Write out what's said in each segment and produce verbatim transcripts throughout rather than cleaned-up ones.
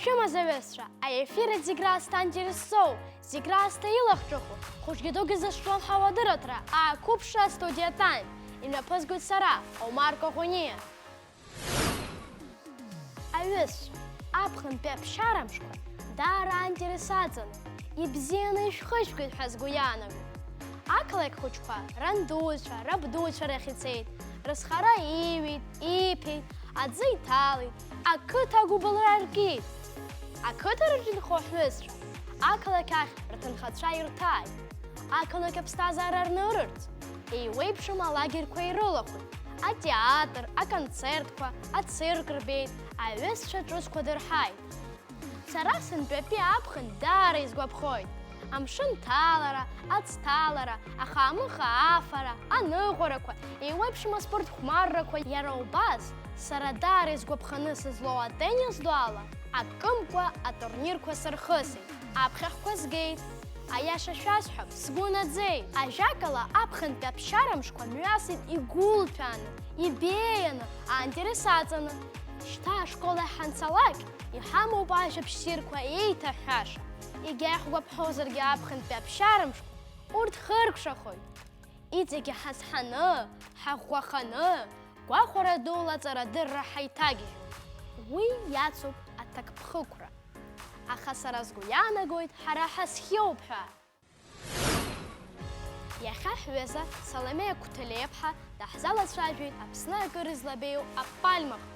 Шәымазаҩызцәа, аефир аҿы зегь раасҭа аинтересоу, зегь раасҭа илахҿыху, хәыҷгьы дугьы зызҿлымҳау адырраҭара аақәыԥшра астудиаҿы имҩаԥызгоит сара, Омар Коӷониа. Аҩызцәа, аԥхынтәи аԥсшьарамшқәа даара аинтерес аҵаны, ибзианы ишәхышәгеит ҳәа сгәы иаанагоит. Ақалақь хәыҷқәа рандуцәа, рабдуцәа рахь ицеит, рызхара иҩит, иԥеит, аӡы иҭалеит, ақыҭа агәыбылра аркит. Ақыҭараҿы инхо ҳҩызцәа ақалақь ахь рҭынхацәа ирҭааит. Ақалақь аԥсҭазаара рнырырц еиуеиԥшым алагерьқәа ирылахәит, атеатр, аконцертқәа, ацирк рбеит, аҩызцәа ҿыцқәа дырҳаит. Сара сынтәатәи аԥхын даара исгәаԥхоит. Амшын ҭалара, аӡ ҭалара, аха-амыха афара, аныҟәарақәа, еиуеиԥшым аспорт хәмаррақәа, иара убас, сара даара исгәаԥханы сызлоу атеннис ду ала, акымкәа атурнирқәа сырхысит, аԥхьахәқәа згеит. Аиаша шәасҳәап, сгәы наӡеит. Ажәакала, аԥхынтәи аԥсшьарамшқәа мҩасит игәылҭәааны, ибеианы, аинтерес аҵаны. Шьҭа ашкол ахь ҳанцалак, иҳамоуп ажәабжь ссирқәа еиҭаҳәаша. Егьа иаҳгәаԥхозаргьы аԥхынтәи аԥсшьарамшқәа урҭ хыркәшахоит. Иҵегьы ҳазҳаны, ҳаӷәӷәаханы, гәахәара дула аҵарадырра ҳаиҭагьежьуеит. Уи иацуп аҭакԥхықәра. Аха сара сгәы иаанагоит ҳара ҳазхиоуп ҳәа. Иахьа ҳҩыза Саломеа Қәҭалиаԥҳа даҳзалацәажәеит Аԥсны акыр излабеиоу апальмақәа.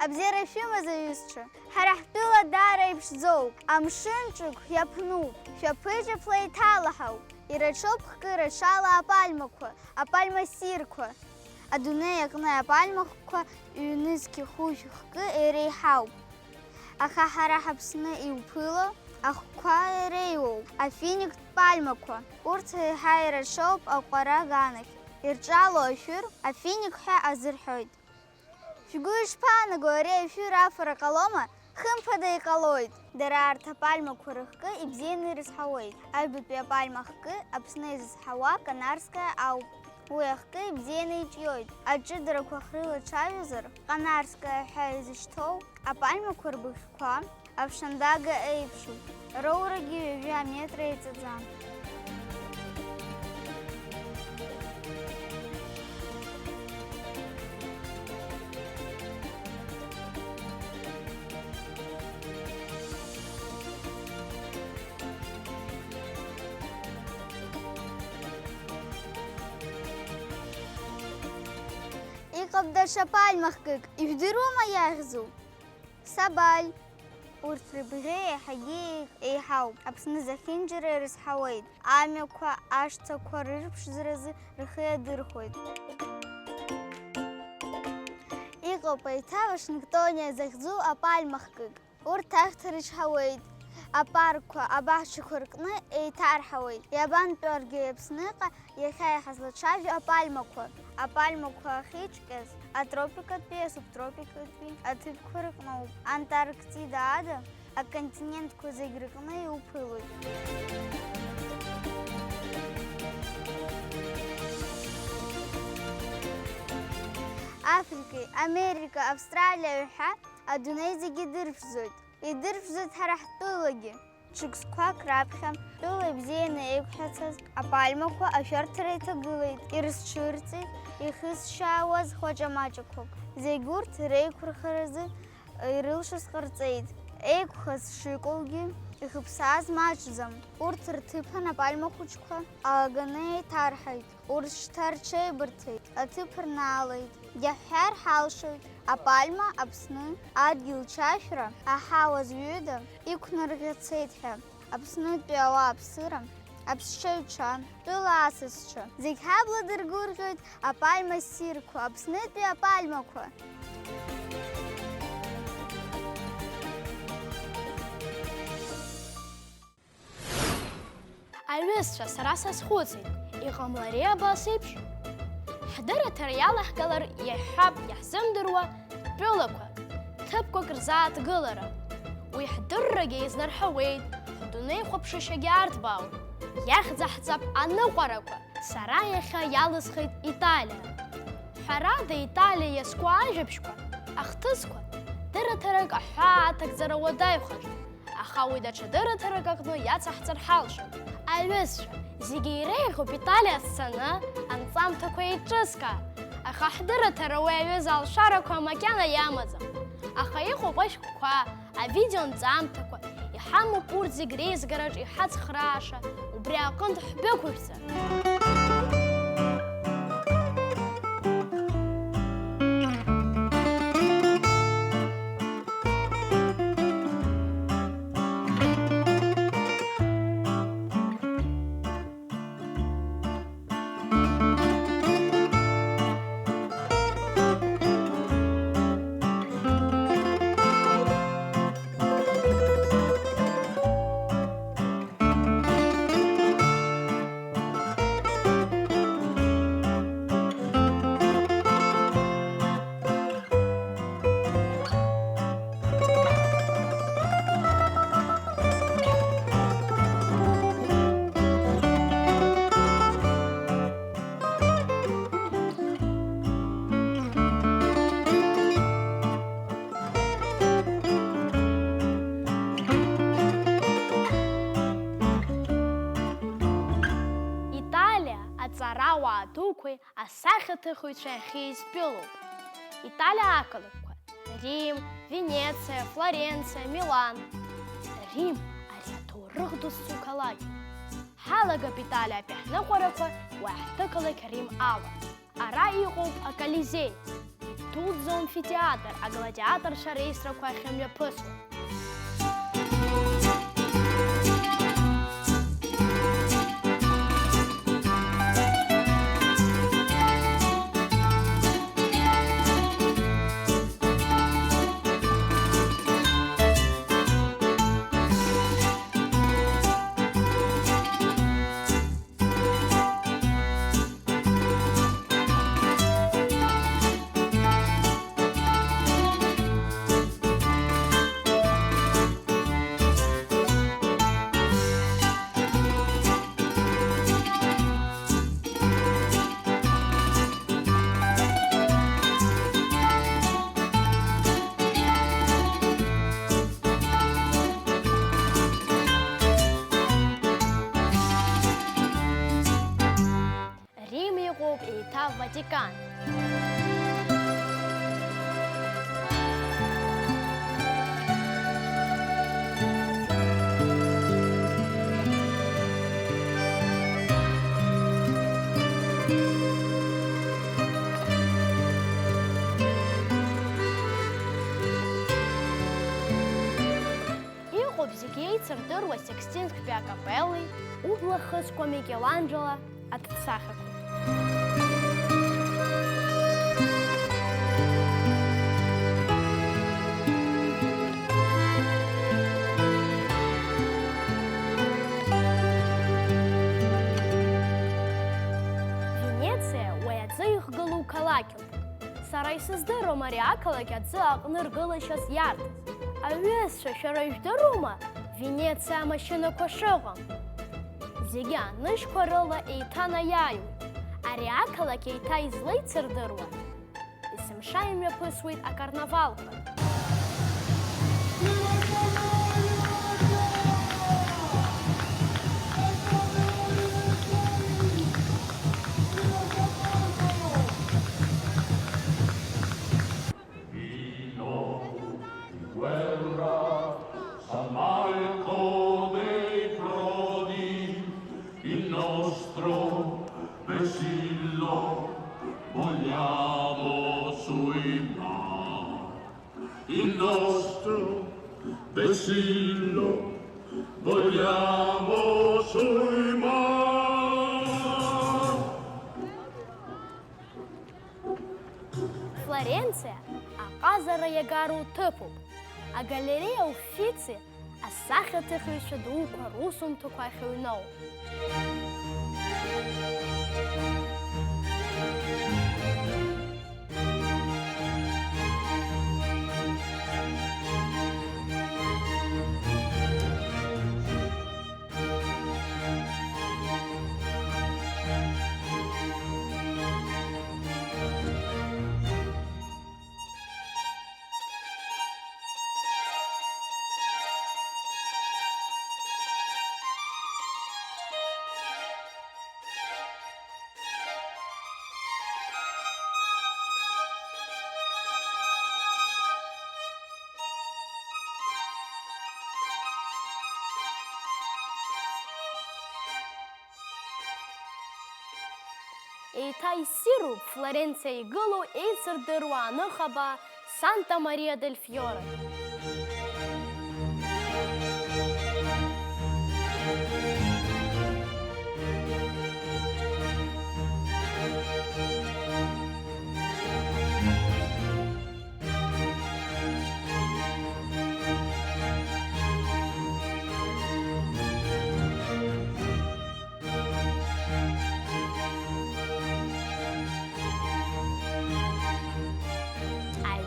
Абзиара шәымаз, аҩызцәа! Ҳара ҳтәыла даара иԥшӡоуп. Амшынҿықә иаԥнуп. Шәаԥыџьаԥла иҭалаҳауп. Ирацәоуп хкы-рацәала апальмақәа, апальма ссирқәа. Адунеи аҟны апальмақәа ҩнызқь хәышә хкы иреиҳауп. Аха ҳара ҳаԥсны иуԥыло ахқәа иреиуоуп афиниктә пальмақәа. Урҭ еиҳа ирацәоуп аҟәара аганахь. Ирҿало ашәыр афиник ҳәа азырҳәоит. Шәгәы ишԥаанаго, ари ашәыр афара ҟалома? Хымԥада иҟалоит. Дара арҭ апальмақәа рыхкы ибзианы ирызҳауеит. Аҩбатәи апальма хкы Аԥсны изызҳауа Канарская ауп. Уи ахкы ибзианы иҿиоит. Аҷыдарақәа хрылацәажәозар, Канарская ҳәа изышьҭоу апальмақәа рбыӷьқәа Аԥшандага еиԥшуп, роурагьы ҩажәа метра иҵаӡам. Иҟоуп даҽа пальма хкык, ижәдыруама иахьӡу? Сабаль. Урҭ рыбӷьы еиҳагьы еиҳауп. Аԥсны зехьынџьара ирызҳауеит. Амҩақәа, ашҭақәа рырԥшӡаразы рхы иадырхәоит. Иҟоуп еиҭа Вашингтониа захьӡу апальма хкык. Урҭ ахьҭа рычҳауеит. Апаркқәа, абаҳчақәа ркны еиҭарҳауеит. Иабантәаргьы Аԥсныҟа Иахьа иҳазлацәажәо апальмақәа. Апальмақәа ахьыҿҟьаз атропикатәи, асубтропикатәи аҭыԥқәа рыҟноуп. Антарктида ада аконтинентқәа зегь рыҟны иуԥылоит. Африкеи, Америка, Австралиа ҳәа адунеи зегьы дырԥшӡоит. Идырԥшӡоит ҳара ҳтәылагьы. Шықәсқәак раԥхьа, тәыла ибзианы еиқәҳацаз апальмақәа ашәарҭара иҭагылеит, ирызцәырҵит ихызшьаауаз хәаҷа-маҷақәак. Зегь урҭ реиқәырхаразы ирылшоз ҟарҵеит. Еиқәхаз шыҟоугьы, ихыԥсааз маҷӡам. Урҭ рҭыԥан апальма хәыҷқәа ааганы еиҭарҳаит. Урҭ шьҭа рҽеибырҭеит, аҭыԥ рнаалеит. Иаҳҳәар ҳалшоит, апальма Аԥсны адгьыл чашәра аҳауа зҩыда иқәнарӷьацеит ҳәа. Аԥснытәи ауааԥсыра, аԥсшьаҩцәа, тәыла асасцәа, зегь ҳабла дыргәырӷьоит апальма ссирқәа, Аԥснытәи апальмақәа! Аҩызцәа, сара сазхәыцит, иҟамлари абас еиԥш? Ҳдырраҭара иалаҳгалар иаҳҳәап иаҳзымдыруа тәылақәак, ҭыԥқәак рзааҭгылара. Уи ҳдыррагьы изнарҳауеит, ҳдунеихәаԥшышьагьы арҭбаауеит. Иахьӡаҳҵап аныҟәарақәа. Сара иахьа иалысхит Италиа. Ҳәарада, Италиа иазку ажәабжьқәа Ахҭысқәа дырраҭарак аҳәаа аҭагӡара уадаҩхаҿ, аха уи даҽа дырраҭарак аҟны иацаҳҵар ҳалшоит. Аҩызцәа, зегьы иреиӷьуп Италиа сцаны анҵамҭақәа еиҿыскаар, аха ҳдырраҭара уи аҩыза алшарақәа макьана иамаӡам. Аха иҟоуп ашәҟәқәа, авидеонҵамҭақәа, иҳамоуп урҭ зегь реизгараҿ иҳацхрааша, убри аҟынтә ҳдәықәышәҵа. Италиа аҵарауаа дуқәеи асахьаҭыхҩцәеи ахьеизтәылоу. Италиа ақалақьқәа: Рим, Венециа, Флоренциа, Милан. Рим, ари аҭоурых ду зцу қалақь. Ҳалагап Италиатәи ҳныҟәарақәа уи ҳҭыԥ-қалақь Рим ала. Ара иҟоуп аколизеи, идуӡӡоу амфитеатр, агладиаторцәа реисрақәа ахьымҩаԥысуа. Рим иҟоуп еиҭа Ватикан. Иҟоуп зегь еицырдыруа Сикстинсктәи акапеллеи убла хызкуа Микеланџело аҭыԥсахьақәеи. Венециа уи аӡы ихгылоу қалақьуп. Сара исыздыруам ари ақалақь аӡы аҟны ргылашьас иарҭаз. Аҩызцәа, шәара ижәдыруама Венециа амашьынақәа шыҟам? Зегьы анышьқәа рыла еиҭанаиааиуеит. Ари ақалақь еиҭа излеицырдыруа, есымша имҩаԥысуеит акарнавалқәа. Vino di guerra, s'ammalco dei frodi, il nostro vessillo vogliamo sui mar. Il nostro vessillo vogliamo sui mar. Флоренциа аҟазара иагароу ҭыԥуп. Агалереиа Уффици асахьаҭыхҩцәа дуқәа русумҭақәа ахьыҩноу. Еиҭа иссируп Флоренциа игылоу еицырдыруа аныхабаа Санта Мария дель Фьоре.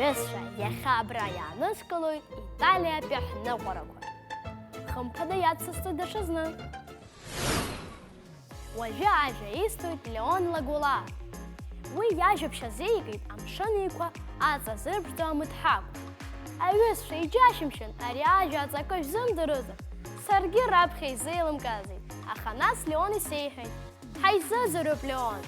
Аҩызцәа, иахьа абра иааныскылоит Италиатәи ҳныҟәарақәа. Хымԥада иацысҵоит даҽазны. Уажәы ажәа исҭоит Леон Лагәылаа. Уи иажәабжь азикит Амшын Еиқәа аҵа зырԥшӡо амыҭҳагә. Аҩызцәа, иџьашьымшьан, ари ажәа аҵакы шәзымдырызар, саргьы раԥхьа изеилымкаазеит, аха нас Леон исеиҳәеит, ҳаизыӡырҩып, Леон!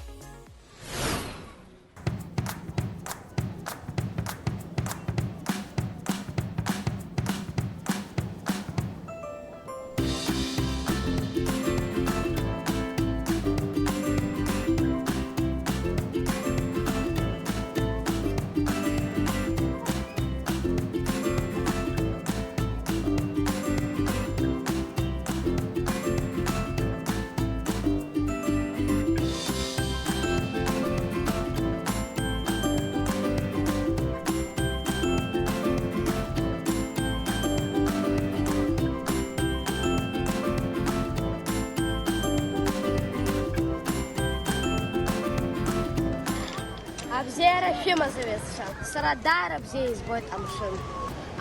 Абзиара шәымаз, аҩызцәа! Сара даара бзиа избоит амшын.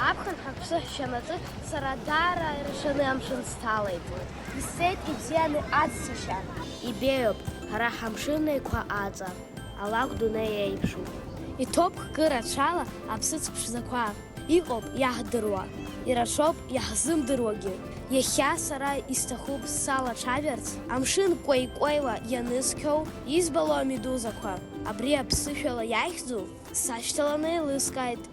Аԥхын ҳаԥсы ҳшьамаҿы сара даара иршаны амшын сҭалеит. Исцеит ибзианы аццышьа. Ибеиоуп, ҳара Ҳамшын Еиқәа аҵа, алакә дунеи еиԥшуп. Иҭоуп ккы рацәала аԥсыӡ ԥшӡақәа. Иҟоуп иаҳдыруа, ирацәоуп иаҳзымдыруагьы. Иахьа сара исҭахуп салацәажәарц, амшын кәеи-кәеиуа ианысқьоу, избало амедузақәа, абри аԥсышәала иахьӡу, сашьҭаланы еилыскааит.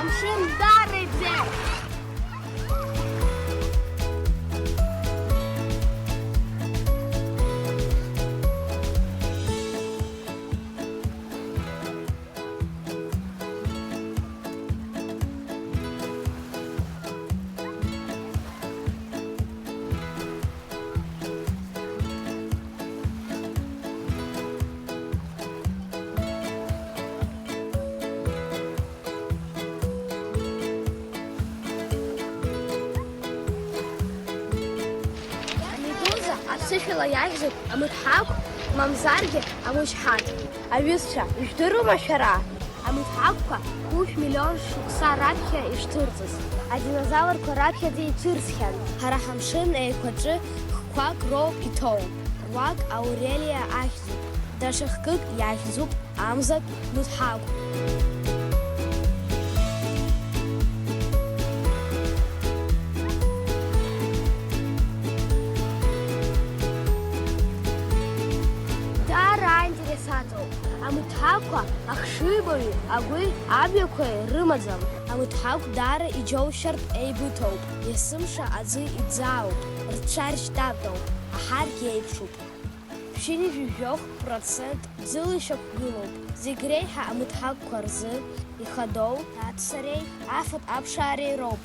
Амшын даара ибзиан. Амедуза аԥсышәала иахьӡуп амыҭҳагә, мамзаргьы амычҳаҭ. Аҩызцәа, ижәдыруама шәара? Амыҭҳагәқәа хәышә миллион шықәса раԥхьа ишҭырҵыз, адинозаврқәа раԥхьаӡа ицәырҵхьан. Ҳара Ҳамшын Еиқәаҿы хкқәак роуп иҭоу, руак Аурелиа ахьӡуп, даҽа хкык иахьӡуп Амзатә Мыҭҳагә. Даара аинтересантәуп. Амыҭҳагәқәа ахшыҩбаҩи агәи амҩақәеи рымаӡам. Амыҭҳагә даара иџьоушьартә еибыҭоуп. Есымша аӡы иӡаауп, рцәа ршьтатоуп, аҳаргь еиԥшуп. Ԥшьынҩажәи жәохә процент ӡыла ишьақәгылоуп. Зегь реиҳа амыҭҳагәқәа рзы ихадоу аҭцареи афатә аԥшаареи роуп.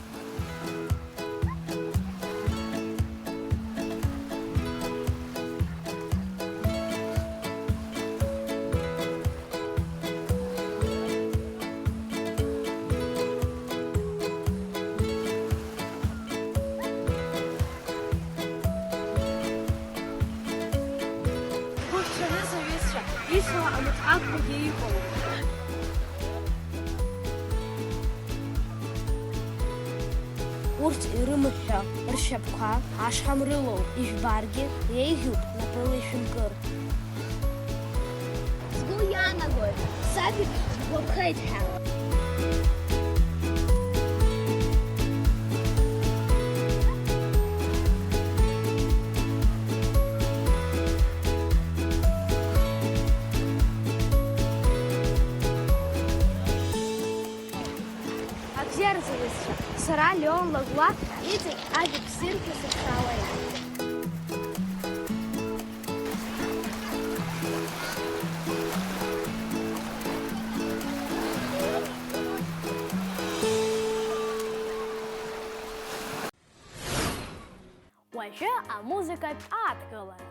Гәырҽаныз аҩызцәа, исуа амыҭҳагәқәагьы иҟоуп. Урҭ ирымыҳәҳәа ршьапқәа ашҳам рылоуп, ижәбаргьы, еиӷьуп напыла ишәымкыр. Саб иԥҳа дгәаԥхеит ҳәа. Абзиаразы, иҩызцәа, сара Леон Лагәла иҵегь ажәа бзиарақәа сыԥшаауеит. Уажәы амузыкатә ааҭгылара.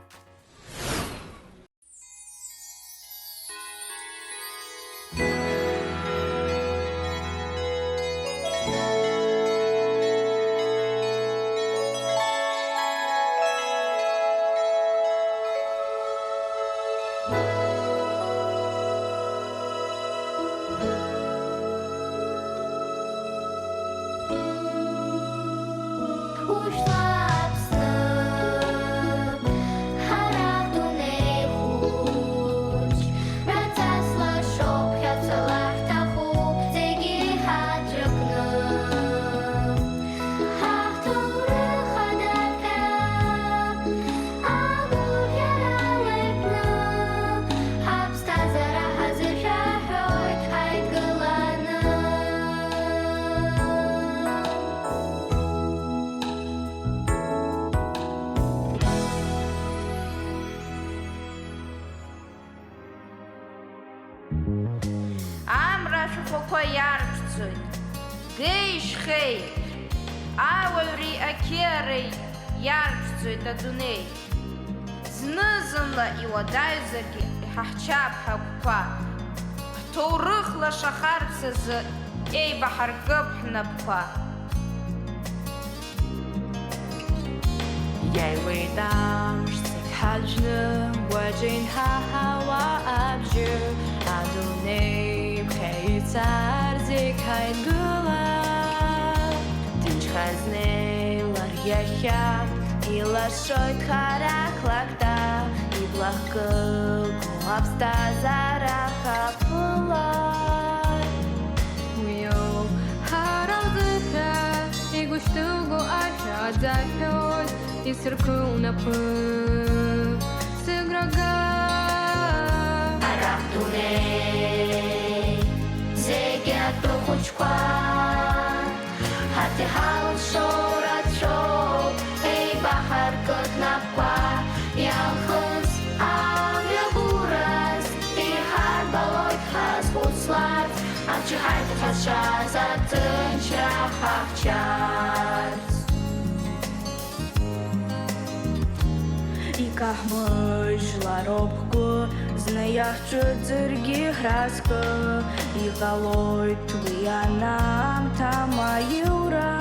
Ушьҭа Аԥсны ҳара ҳдунеи хәыҷ, рацәа слашоуп, ҳәа цала ҳҭахуп зегьы ҳаӡәыкны. Ҳаҳҭоурых адырҟьа агәырӷьара леиԥны, ҳаԥсҭазаара ҳазышәаҳәоит ҳаидгыланы. Амра ашәахәақәа иарԥшӡоит, геи-шьхеи, ауаҩреи ақьиареи иарԥшӡоит адунеи. Зны-зынла иуадаҩзаргьы иҳаҳчап ҳагәқәа, ҳҭоурых лашахарц азы еибаҳаркып ҳнапқәа. Иааиуеит амш зегь ҳажәны, гәаҿ инҳаҳауа абжьы, адунеи ԥхьа ицар зегь ҳаидгылап. Ҭынчха ҳазнеилар иахьа, илашоит харак лакта, ибла хкыгоу аԥсҭазаара хаԥылар. Уиоуп ҳара ҳзыҳәа игәышьҭылго ашәа аӡаҳәоит, исыркыл напы сыграга. Ара ҳдунеи зегьы атәы хәыҷқәа, ҳарҭ иҳалшо рацәоуп, еибаҳаркып напқәа, иалхыз амҩа гәыраз иҳарбалоит ҳазхәыцларц, амчы ҳаиҭахьазшаз аҭынчра ҳахьчарц. Икаҳмыжьлароуп ҳгәы, зны иаҳцәыӡыргьы ҳразҟы, иҟалоит уи анаамҭа маиура.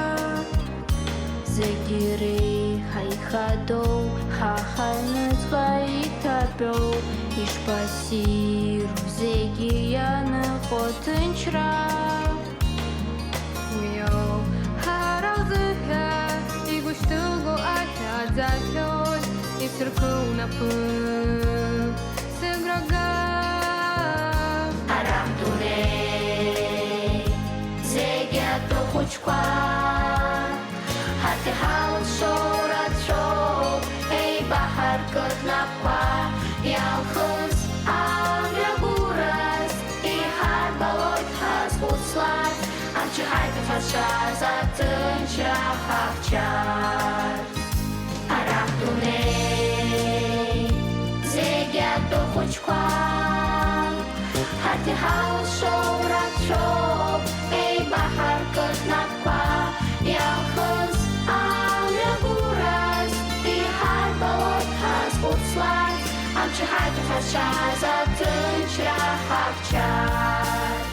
Зегьы реиҳа ихадоу, ҳа ҳаҩныҵҟа иҭатәоу, ишԥассиру зегьы ианыҟоу ҭынчра? Уиоуп ҳара ҳзыҳәа игәышьҭылго ашәа аӡаҳәоит, исыркыл напы сыграга. Ара ҳдунеи зегьы атәы хәыҷқәа, ҳарҭ иҳалшо рацәоуп, еибаҳаркып напқәа, иалхыз амҩа гәыраз иҳарбалоит ҳазхәыцларц, амчы ҳаиҭахьазшаз аҭынчра ҳахьчарц. Ара ҳдунеи зегьы атәы хәыҷқәа, ҳарҭ иҳалшо рацәоуп, еибаҳаркып напқәа, иалхыз амҩа гәыраз иҳарбалоит ҳазхәыцларц, амчы ҳаиҭахьазшаз аҭынчра ҳахьчарц.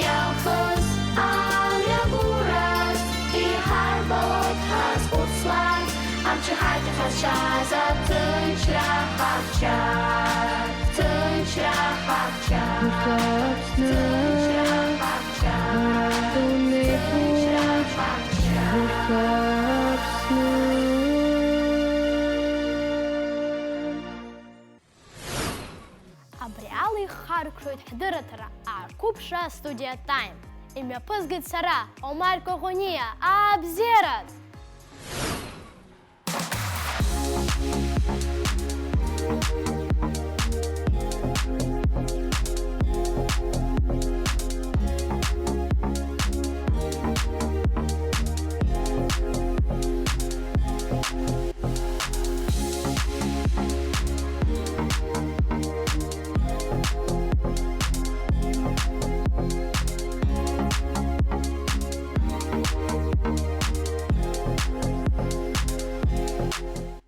Иалхыз амҩа гәыраз иҳарбалоит ҳазхәыцларц, амчы ҳаиҭахьазшаз аҭынчра ҳахьчарц, ҭынчра ҳахьчарц, ҭынчра ҳахьчарц, ҭынчра ҳахьчарц. Абри ала ихарк Ҳдырраҭара Ақәыԥшра, студиа Time. Имҩаԥызгеит сара, Омар Коӷониа, абзиараз!